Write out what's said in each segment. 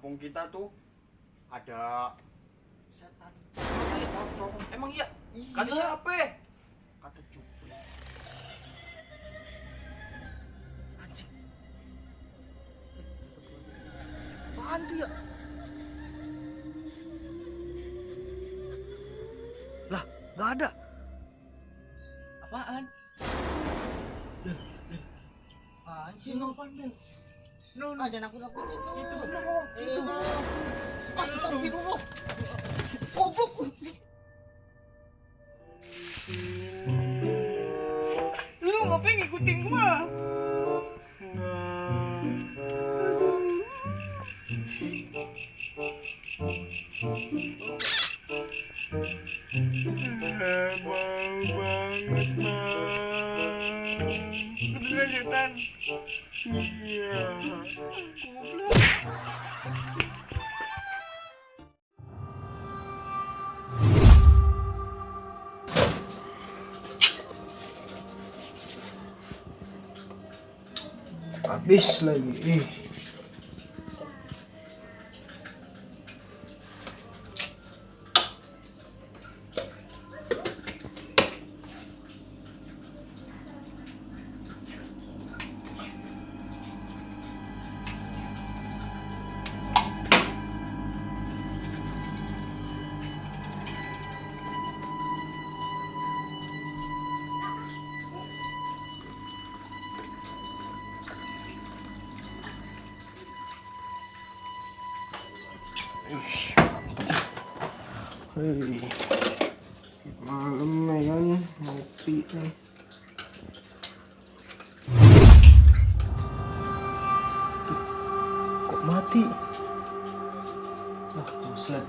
kampung kita tuh ada setan kayak pocong. Emang iya? Iya. Kata siapa? Kata Jupri. Anjing. Apaan tuh ya? Lah, nggak ada. Apaan? Apaan sih? Apaan, Bel? Jangan nakut-nakutin lu. Itu. Astagfirullah. Goblok. Lu ngapain ngikutin gua? Bau banget, Bang. Beneran setan? Iya. Goblok. Habis lagi. Hei, malam ya kan, ngopi nih. Kok mati? Ah, buset.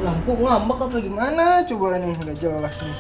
Lampu ngambek apa gimana? Coba nih, nggak jelas nih.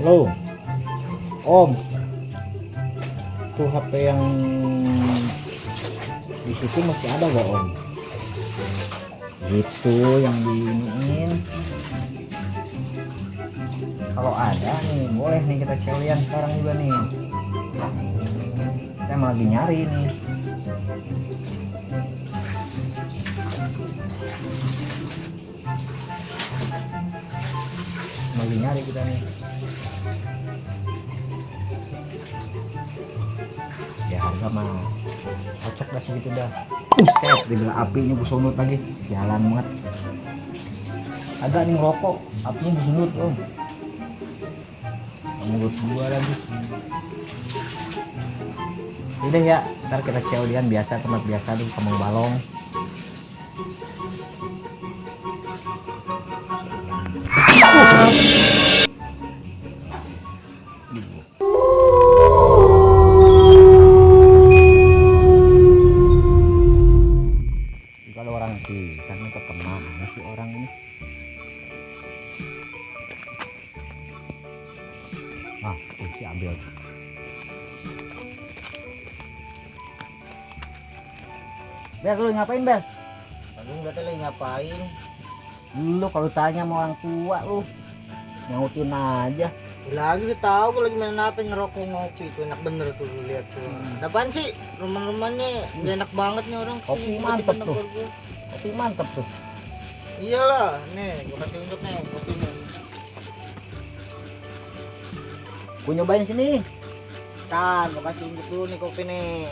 Halo, Om. Tuh HP yang di situ masih ada gak, Om? Gitu yang diiniin. Kalau ada nih, boleh nih kita cewek sekarang juga nih. Saya emang lagi nyari nih. Lagi nyari kita nih. Ya harga mah cocok dah segitu dah. Set, dibilang apinya busunut lagi, jalan banget. Ada nih rokok, apinya busunut, Om. Mulut gua lagi. Udah ya, ntar kita cewek biasa, tempat biasa di Kampung Balong. Kalau orang sih kan ke kemana sih orang ini? Ah, kunci ambil. Bel, lu ngapain, Bel? Aduh, nggak tahu lagi ngapain. Lu kalau tanya sama orang tua lu nyautin aja. Lagi udah tahu gue lagi main apa, ngerokok ngopi tuh enak bener tuh, lu lihat tuh. Apaan sih? Rumah-rumahnya nggak enak banget nih orang. Kopi Sini, mantep di tuh. negor gua. Tapi mantep tuh. Iyalah, nih gue kasih unjuk nih kopinya. Gua nyobain sini. Kan, gue kasih unjuk dulu nih kopi nih.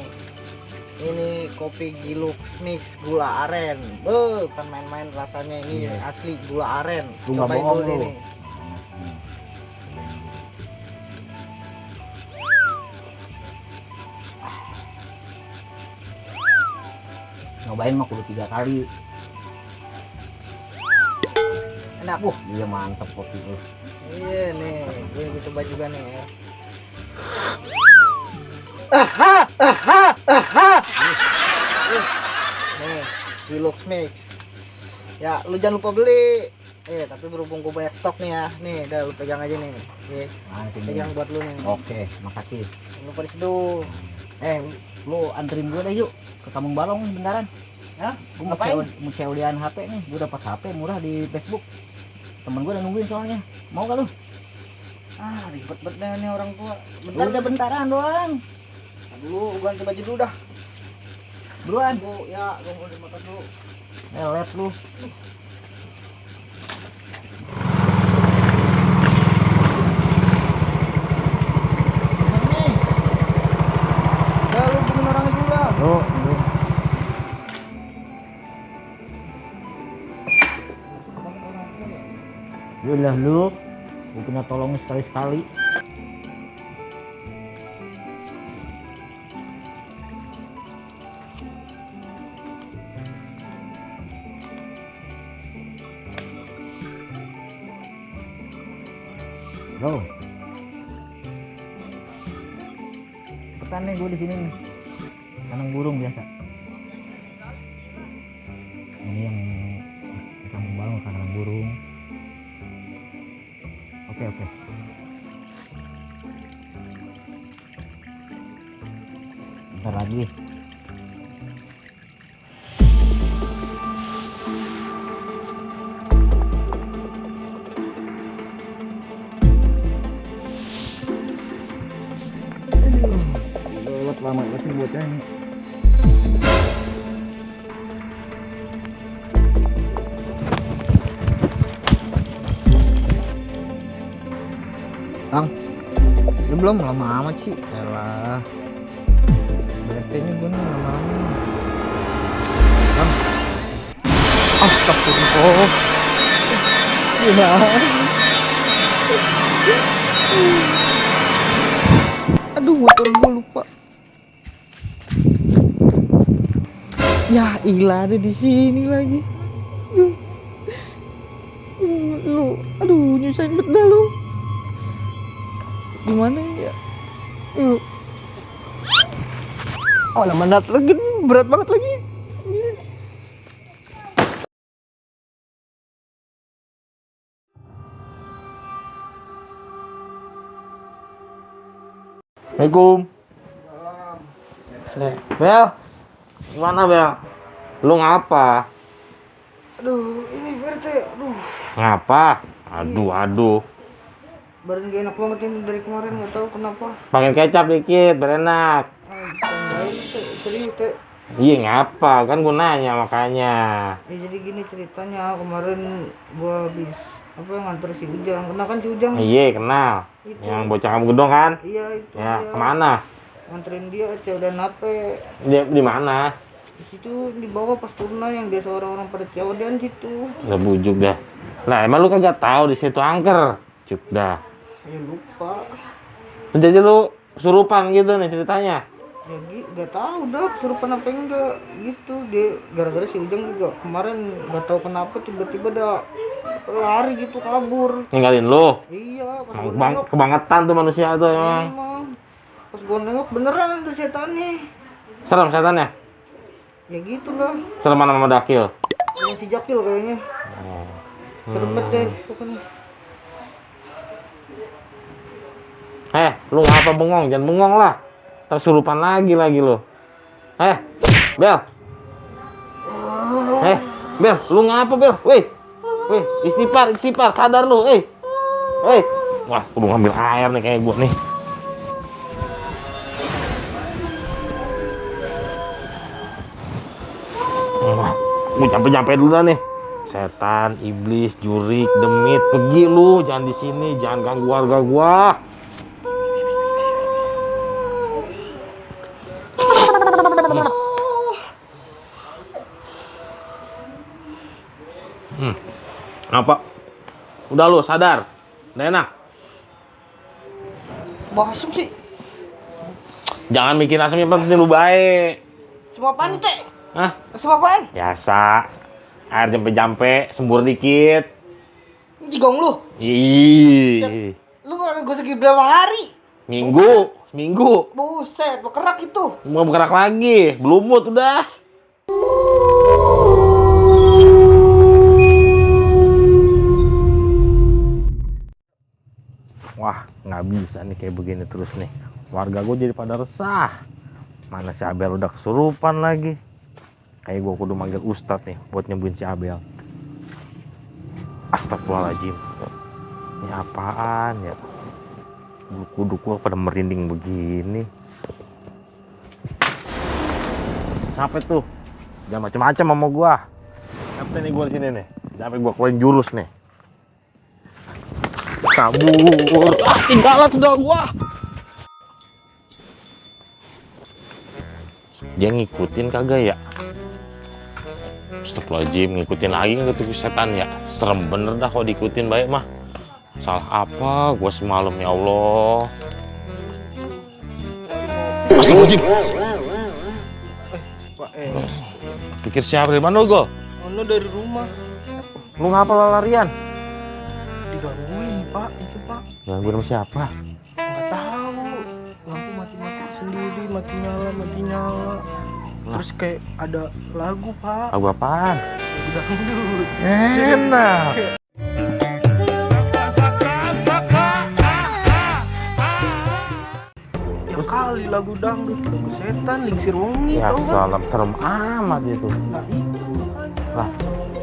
Ini kopi Gilux Mix gula aren. Bukan main-main rasanya, ini Iya. asli gula aren. Lu nggak Cobain bohong dulu lu. nih. Nyobain mah kudu 3 kali. enak. Iya mantap kopi lu. Iya nih, gue coba juga nih ya. Nih, Hilux Mix. Ya, lu jangan lupa beli. Tapi berhubung gue banyak stok nih ya. Nih, udah lu pegang aja nih. Nah, sini. Pegang buat lu nih. Oke, makasih. Jangan lupa di situ. Lu anterin gue deh yuk ke Kampung Balong nih beneran. Hah? Gue mau Ngapain? COD-an HP nih. Gue dapat HP murah di Facebook. Temen gue udah nungguin soalnya. Mau gak lu? Ribet banget deh nih orang tua. Udah bentaran doang. Dulu ganti baju dulu dah. Buruan. Bu, ya, gue mau di motor dulu. Lelet lu. Ya, lu bikin orangnya dulu dah. Lu. Udah lu. Gue punya tolongnya sekali-sekali. Bro. Cepetan nih gue di sini nih. Tanang burung biasa. Ini yang Kampung Balong tanang burung. Oke. Bentar lagi. Lama banget nih bocah ini. Bang, lu belum lama amat sih. Elah, bete nih gue nih lama-lama nih. Bang, astagfirullah. Aduh, motor gue lupa. Ya ilah, ada di sini lagi. Lu, aduh, nyusahin bet dah lu. Gimana ya? Oh, lah mandat lagi, berat banget lagi. Assalamualaikum. Bel, gimana Bel? Lu ngapa? Aduh, ini berte, aduh. Ngapa? Aduh. Badan gak enak banget ini dari kemarin, nggak tahu kenapa. Pakai kecap dikit, berenak. Tambahin teh, serius teh. Iya ngapa? Kan gue nanya makanya. Ya jadi gini ceritanya, kemarin gua habis nganter si Ujang. Kenal kan si Ujang? Iya kenal. Itu. Yang bocah kamu gedong kan? Iya itu Ya dia. kemana? Nganterin dia dan apa? Dia di mana? Di situ di bawah pas turunan yang biasa orang-orang pada cewek situ. Udah bujuk dah. Lah emang lu kagak tahu di situ angker? Cuk dah. Ya lupa. Jadi lu kesurupan gitu nih ceritanya. Ya gak tahu dah kesurupan apa enggak gitu. Dia gara-gara si Ujang juga kemarin gak tahu kenapa tiba-tiba dah lari gitu kabur. Ninggalin lu. Iya, pas gua Emang nengok. kebangetan tuh manusia tuh emang. Emang. Pas gua nengok beneran ada setannya. Serem setannya. Ya gitulah. Serem mana sama Dakil. Yang si Jakil kayaknya. Oh. Serem banget deh pokoknya. Lu ngapa bengong? Jangan bengong lah. Tersurupan lagi lu. Bel. Bel, lu ngapa Bel? Weh, istighfar, sadar lu, Wah, kudu ngambil air nih kayak gua nih. Gua capek dulu dah nih. Setan, iblis, jurik, demit, pergi lu, jangan di sini, jangan ganggu warga gua. Apa? Udah lu sadar? Udah enak? Basem sih. Jangan bikin asem, yang penting lu baik. Semua apaan nih, Teh? Hah? Semua apaan? Biasa. Air jampe-jampe, sembur dikit. jigong lu. Ih, Lu nggak gosok gigi berapa hari? seminggu. Buset, berkerak itu. Mau bergerak lagi, belumut udah. Wah, nggak bisa nih kayak begini terus nih. Warga gue jadi pada resah. Mana si Abel udah kesurupan lagi. Kayak gue kudu manggil Ustadz nih buat nyembuhin si Abel. Astagfirullahaladzim. Ini apaan ya? Bulu kuduk pada merinding begini. Sampai tuh, jangan macam-macam sama gua. Sampai nih gua di sini nih. Sampai gua keluarin jurus nih. Kabur. Tinggalan sudah gua. Dia ngikutin kagak ya? Astagfirullahaladzim, ngikutin lagi nggak tuh setan ya? Serem bener dah kalau diikutin baik mah. Salah apa gua semalam ya Allah? Astagfirullahaladzim. Pikir siapa dari mana lu, Gol? Ono dari rumah. Lu ngapa larian? Digangguin, Pak. Itu, Pak. Gangguin sama siapa? Nggak tahu. Lampu mati-mati sendiri, mati nyala. Terus kayak ada lagu, Pak. Lagu apaan? Lagu dangdut. Enak. Ya kali lagu dangdut, lagu setan, lingsir wengi, Ya tau kan? salam, serem amat itu. Nah itu kan. Lah,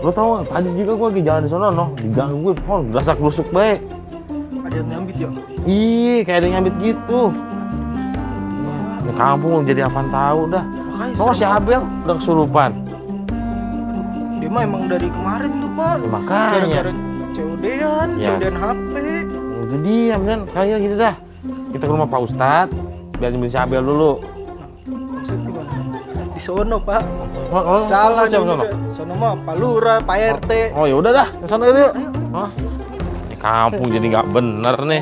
lu tau gak? Tadi juga gua lagi jalan di sono, noh, digangguin, berasa kerusuk baik. Ada yang nyambit ya? Ih, kayak ada yang nyambit gitu. Di kampung jadi apaan tahu dah. Makanya Oh, si serem. Abel udah kesurupan. Dia mah emang dari kemarin tuh, Pak. Ya, makanya. Gara-gara COD-an, Ya. COD-an HP. Itu dia, men. Kayaknya gitu dah. Kita ke rumah Pak Ustadz, biar nyembuhin si Abel dulu. Maksud gimana? Di sono, Pak. siapa Salah sono? juga. Sono mah Pak Lurah, Pak RT. Oh ya udah dah, ke sana yuk. Hah? Di kampung jadi nggak bener nih.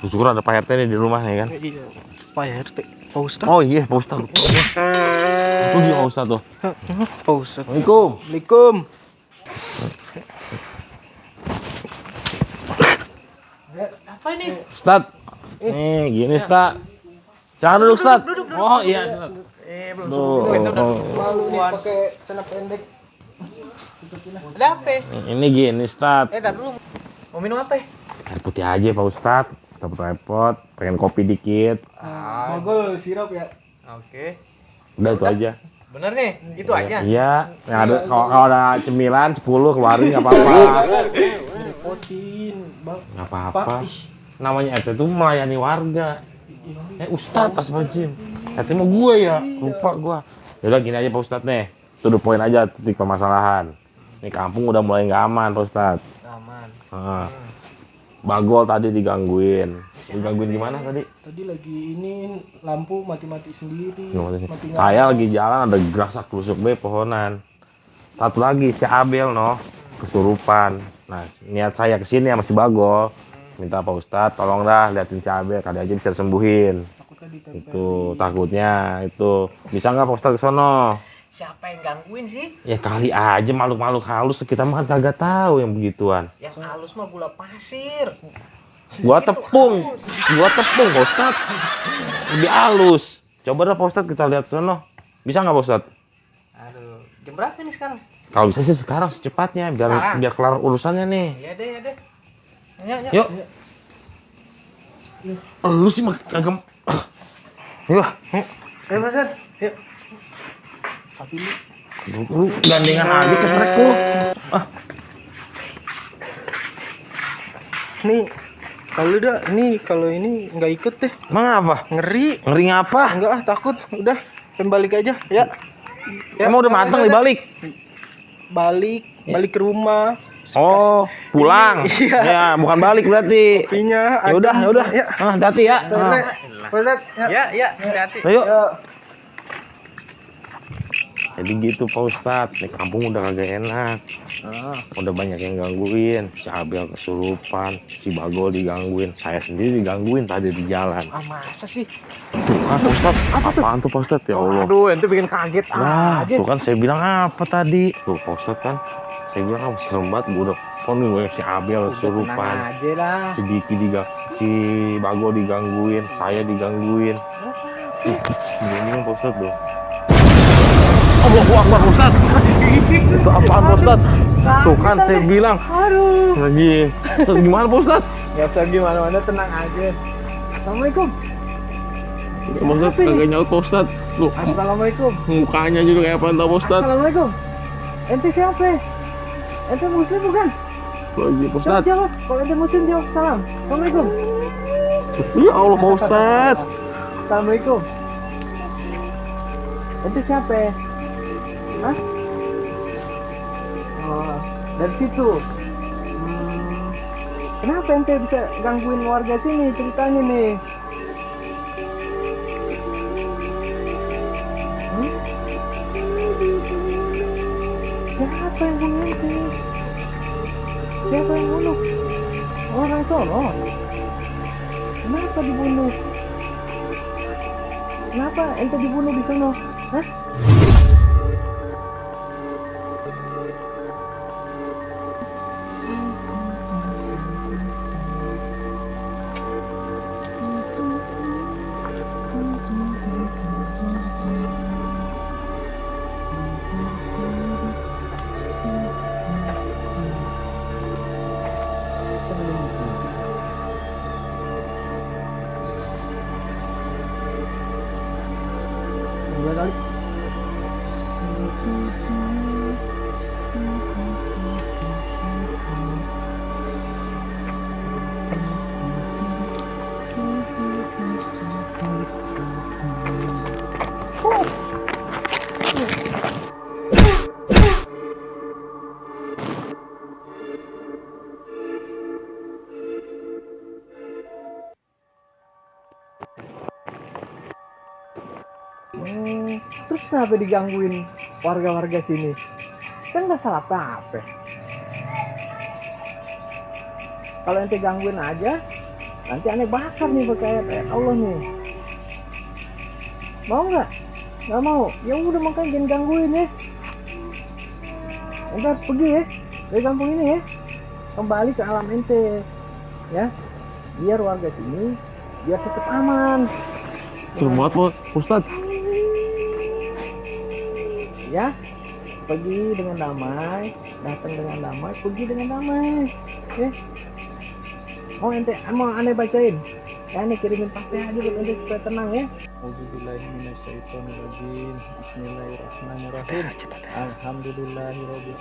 Syukur ada Pak RT nih di rumah nih kan. Iya, Pak RT. Pak Ustadz. Oh iya, Pak Ustadz. Itu dia Pak Ustadz tuh. Pak Ustadz. Assalamualaikum. Assalamualaikum. Apa ini? Ustadz. Nih, gini Ustadz. Jangan duduk Ustadz. Oh iya Ustadz. Belum Duh, malu nih pakai celana pendek. Ada apa? ini gini Ustadz. Tar dulu. Mau minum apa? Air putih aja Pak Ustadz. Repot-repot. Pengen kopi dikit. Mogol sirap ya. Oke. Udah itu aja. Bener nih, itu aja. Iya. Yang ada kalau ada cemilan 10 keluarin nggak apa-apa. Repotin, Bang. Nggak apa-apa. Namanya RT itu melayani warga. Ustadz, astagfirullahaladzim. RT mau gue ya, lupa gue. Yaudah gini aja Pak Ustadz nih. To the point aja titik permasalahan. Ini kampung udah mulai nggak aman Pak Ustadz. Aman. Bagol tadi digangguin. Digangguin gimana tadi? Tadi lagi ini lampu mati-mati sendiri. Mati Saya lagi jalan ada gerasak tusuk be pohonan. Satu lagi si Abel noh kesurupan. Nah niat saya kesini sama si Bagol. Minta Pak Ustadz tolong dah liatin si Abel kali aja bisa sembuhin. Takutnya ditempel. Itu takutnya itu bisa nggak Pak Ustadz ke sono? Siapa yang gangguin sih? Ya kali aja makhluk-makhluk halus kita mah kagak tahu yang begituan. Yang halus mah gula pasir. Gua tepung Pak Ustadz. Lebih halus. Coba dah Pak Ustadz kita lihat sono. Bisa nggak Pak Ustadz? Aduh, jam berapa nih sekarang? Kalau bisa sih sekarang secepatnya Sekarang? biar kelar urusannya nih. Iya deh, ya deh. Yuk. Yuk. Lu sih mah kagak. Yuk. Ayo Mas Ed, yuk. Tapi Lu gandengan aja ketrek lu. nih kalau ini nggak ikut deh. Emang apa? Ngeri. Ngeri ngapa? Enggak ah, takut. Udah, balik aja. Ya. Emang udah matang dibalik? Balik ke rumah. Oh, pulang. Iya. Ya, bukan balik berarti. Kopinya Ya udah. Ya. Hati-hati ya. Pak Ustadz, ya. Ya, hati-hati. Ayo. Ya. Jadi gitu Pak Ustadz, di kampung udah kagak enak. Udah banyak yang gangguin. Si Abel kesurupan, si Bagol digangguin, saya sendiri digangguin tadi di jalan. Ah, masa sih? Tuh kan Pak Ustadz, apaan tuh Pak Ustadz? Ya Allah. Aduh, ente bikin kaget Nah, aja. tuh kan saya bilang apa tadi? Tuh Pak Ustadz kan, saya bilang kamu serem banget, gue udah gue si Abel kesurupan. Tenang aja lah. Si Diki si Bagol digangguin, saya digangguin. Bingung Pak Ustadz tuh. Allahu Akbar Ustaz. Itu apaan Pak Ustaz? Tuh kan saya bilang. Aduh. Lagi. Terus gimana Pak Ustaz? Gak usah gimana-mana, tenang aja. Assalamualaikum. Pak Ustaz kagak nyaut Pak Ustaz. Tuh Assalamualaikum. mukanya juga kayak apa Pak Ustaz? Assalamualaikum. Ente siapa? Ente muslim bukan? Lagi Pak Ustaz. Jawab. Kalau ente muslim jawab salam. Assalamualaikum. Ya Allah Pak Ustaz. Assalamualaikum. Ente siapa? Hah? Oh, dari situ. Kenapa ente bisa gangguin warga sini ceritanya nih? Siapa yang bunuh ente? Siapa yang bunuh? Orang sono. Kenapa dibunuh? Kenapa ente dibunuh di sono? Hah? Dua kali. Terus kenapa digangguin warga-warga sini? Kan nggak salah apa-apa. Kalau ente gangguin aja, nanti aneh bakar nih pakai ayat Allah nih. Mau nggak? Nggak mau. Ya udah makanya jangan gangguin ya. Ente harus pergi ya dari kampung ini ya. Kembali ke alam ente, ya. Biar warga sini biar tetap aman. Serem banget Pak Ustaz. Ya, pergi dengan damai, datang dengan damai, pergi dengan damai, ya. Mau aneh bacain, ya aneh kirimin pakai aja buat ente supaya tenang ya. Auzubillahiminasyaitonirrajim. Bismillahirrahmanirrahim. Alhamdulillahirabbil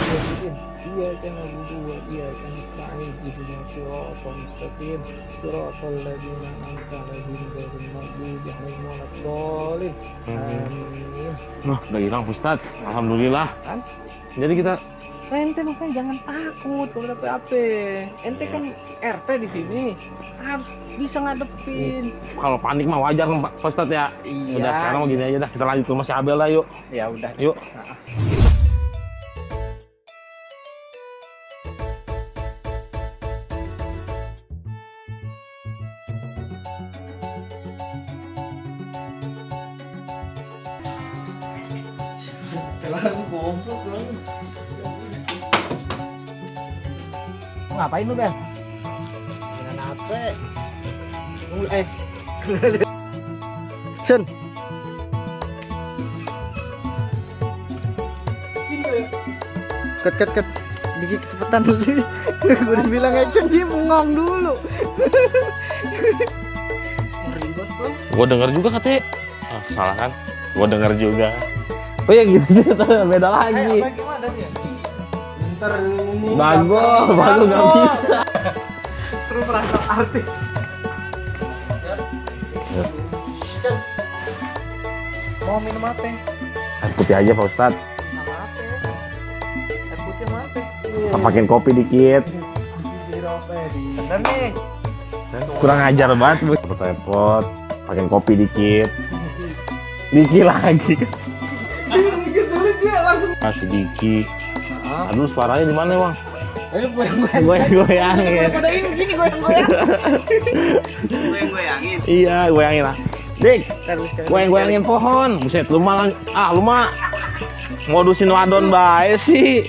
alamin. Iyyaka na'budu wa iyyaka nasta'in. Ihdinas siratal mustaqim. Siratal ladzina an'amta 'alaihim ghairil maghdubi 'alaihim waladdallin. Amin. Nah, udah hilang Pak Ustaz. Alhamdulillah. Kan? Jadi kita Ente makanya jangan takut kalau ada PAP. Ente kan RT di sini, harus bisa ngadepin. kalau panik mah wajar Pak Ustaz ya. Iya. Udah sekarang mau gini aja dah, kita lanjut ke rumah si Abel lah yuk. Ya udah. Yuk. Ngapain lu, Bel? Dengan HP. Sen. Ket. Dikit kecepatan dulu. Gue udah bilang action dia bengong dulu. Gue denger juga katanya. Ah, salah kan? Gue denger juga. Oh ya gitu, beda lagi. Apa gimana dia? Bagus gak bisa. Terus merasa artis. Mau minum apa? Air putih aja Pak Ustaz. Sama apa? Air putih sama apa? Pakein kopi dikit. Bener nih. Kurang ajar banget bu. Repot-repot. Pakein kopi dikit. Diki lagi. Sulit dia langsung. Masih Diki. Aduh, suaranya di mana, Bang? Ayo Goyang-goyangin. Pada ini gini goyang-goyang. goyangin. Iya, goyangin lah. Dik, goyang-goyangin pohon. Buset, lu mah modusin wadon bae sih.